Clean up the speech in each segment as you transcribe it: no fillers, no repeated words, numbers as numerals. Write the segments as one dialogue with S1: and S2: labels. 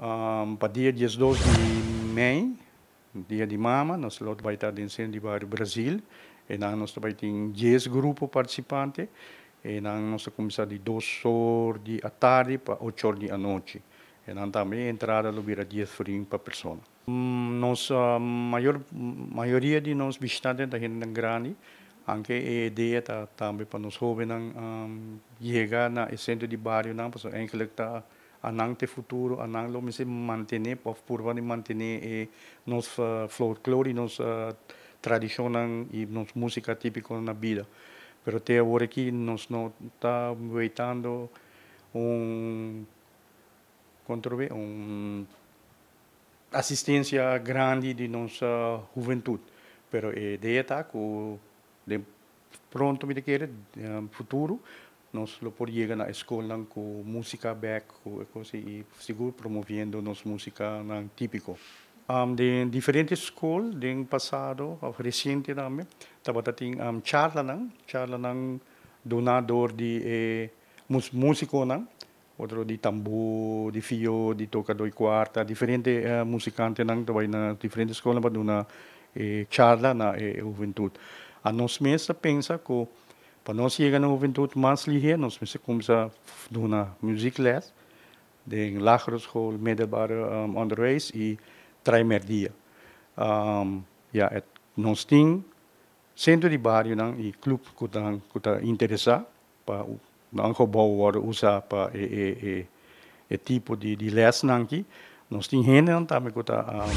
S1: Pa dia 12 di mei, Dia di Mama, nos lo bai ta den Centro di Bario Brasil. Einan nos ta bai tin 10 grupo participante. Einan nos ta cuminsa di 2 or di atardi pa 8 or di anochi. Einan tambe e entrada lo bira 10 florin pa persona. Nos mayor mayoria di nos bishitantenan ta hendenan grandi, anke e idea ta tambe pa nos hobennan yega na e centro di barionan, pasobra eigenlijk ta anan ta e futuro, anan lo mester mantene of purba di mantene e nos folklor y nos tradicionnan y nos musica tipico na bida. Pero te awor aki nos no ta weitando un un asistencia grandi di nos huventud. Pero e idea ta cu den pronto mi ta kere, den futuro, nos lo por yega na e scolnan cu musica bek, cu e cos y sigur promoviendo nos musicanan tipico. Den diferente scol den pasado of reciente tambe tabata tin charlanan, charlanan duna door di e musiconan. Otro di tambú, di fio, di tocadó y cuarta, diferente musicantenan ta bay na diferente scolnan pa duna e charla na e huventud. Anos mes ta pensa cu pa nos yega na huventud mas lihe nos mester cuminsa duna muziekles den lagere school, middelbare onderwijs y trae merdia. Ya, nos tin centro di barionan y club cu ta interesa pa nan gebouw wòrdu usá pa e e e e tipo di di lèsnan aki. Nos tin hendenan tambe ku ta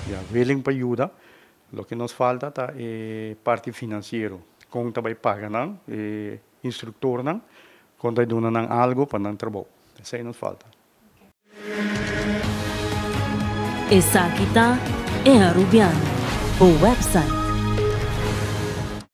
S1: ya willing pa yuda. Loke nos falta ta e parti finansiero, kon ta bai paga nan, e instruktornan, kon ta duna nan algu pa nan trabou. Esei nos falta.
S2: Esaki ta E Arubiano, bo website.